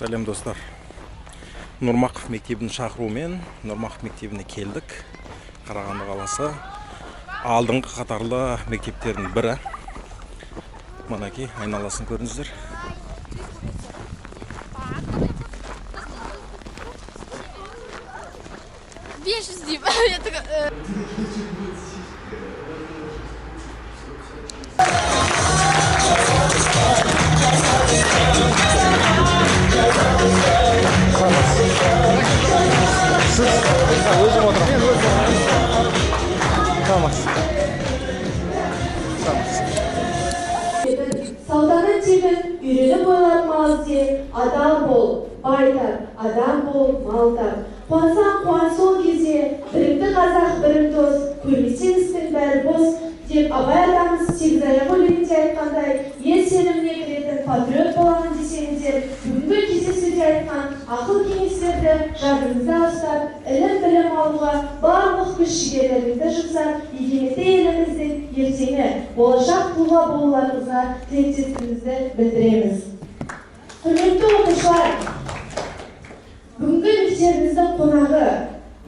Сәлем, достар! Нұрмақов мектебінің шақыруымен Нұрмақов мектебіне келдік. Қарағанды қаласы, алдыңғы қатарлы мектептердің бірі. Мінекей, айналасын көріңіздер. 500 деймін. Я такая. Өзім отырамын. Саламатсыз, саламатсыз. Сауданың тебін үйреніп ойлап, мал ізде, адал бол, бай тап, адам бол, мал тап. Қуансаң, қуан сол кезде, бірікті қазақ, бірін дос, көрмесең, істің бәрі бос деп Абай атамыз «Сегіз аяқ» өлеңінде айтқандай, ел сеніміне кіретін патриот боламын десеңіздер, бүгінгі кездесуде айтқан ақыл кеңестерді жадыңызда ұстап, ілім білім алуға барлық күш жігерлеріңізді жұмсап, егеменді еліміздің ертеңі, болашақ тұлға болуларыңызға тілектестігімізді білдіреміз. Құрметті оқушылар, бүгінгі мектебіміздің қонағы,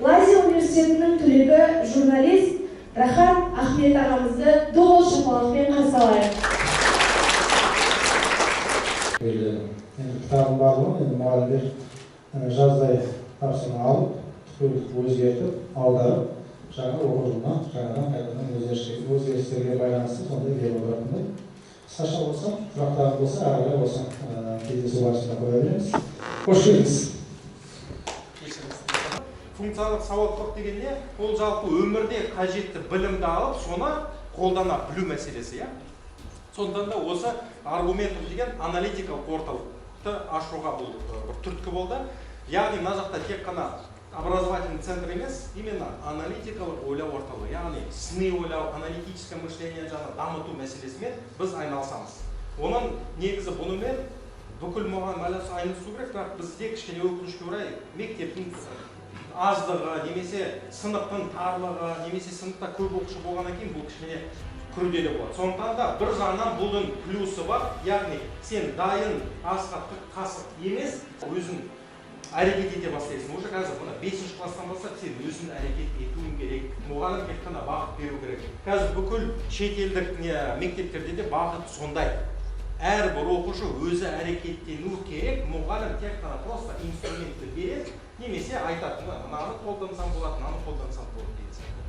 Лайзия университетінің түлегі, журналист Рахат Ахмет ағамызды ду қол шапалақпен қарсы алайық. Белгіледі. Енді кітабының барлығын енді мұғалімдер жаздай тапсырма алып, түгел өзгертіп, аударып, жаңа оқу жылына жаңадан қайтадан өзгерістерге байланысты сондай беріп отыратындай. Қысқаша болса, сұрақтарыңыз болса, ары қарай осы кездесу барысында қоя береміз. Қош келдіңіз. Функционалдық сауаттылық деген не? Ол жалпы өмірде қажетті білімді алып, соны қолдана білу мәселесі, иә. Сондықтан да осы Аргументум деген аналитикалық орталықты ашуға бұл бір түрткі болды. Яғни мына жақта тек қана образовательный центр емес, именно аналитикалық ойлау орталығы, яғни сыни ойлау, аналитическое мышление, жаңа дамыту мәселесімен біз айналысамыз. Оның негізі бұнымен бүкіл мұғалім айналысу керек, бірақ бізде кішкене, өкінішке орай, мектептің аздығы немесе сыныптың тарлығы немесе сыныпта көп оқушы болғаннан кейін бұл кішкене күрделі болады. Сондықтан да бір жағынан бұның плюсы бар, яғни сен дайын асқа тық қасық емес, өзің әрекет ете бастайсың. Уже қазір мына бесінші класстан бастап сен өзің әрекет етуің керек, мұғалім тек қана бағыт беру керек. Қазір бүкіл шетелдік не мектептерде де бағыт сондай: әрбір оқушы өзі әрекеттену керек, мұғалім тек қана просто инструментті береді немесе айтады, мынаны қолдансаң болады, мынаны қолдансаң болады деген сияқты.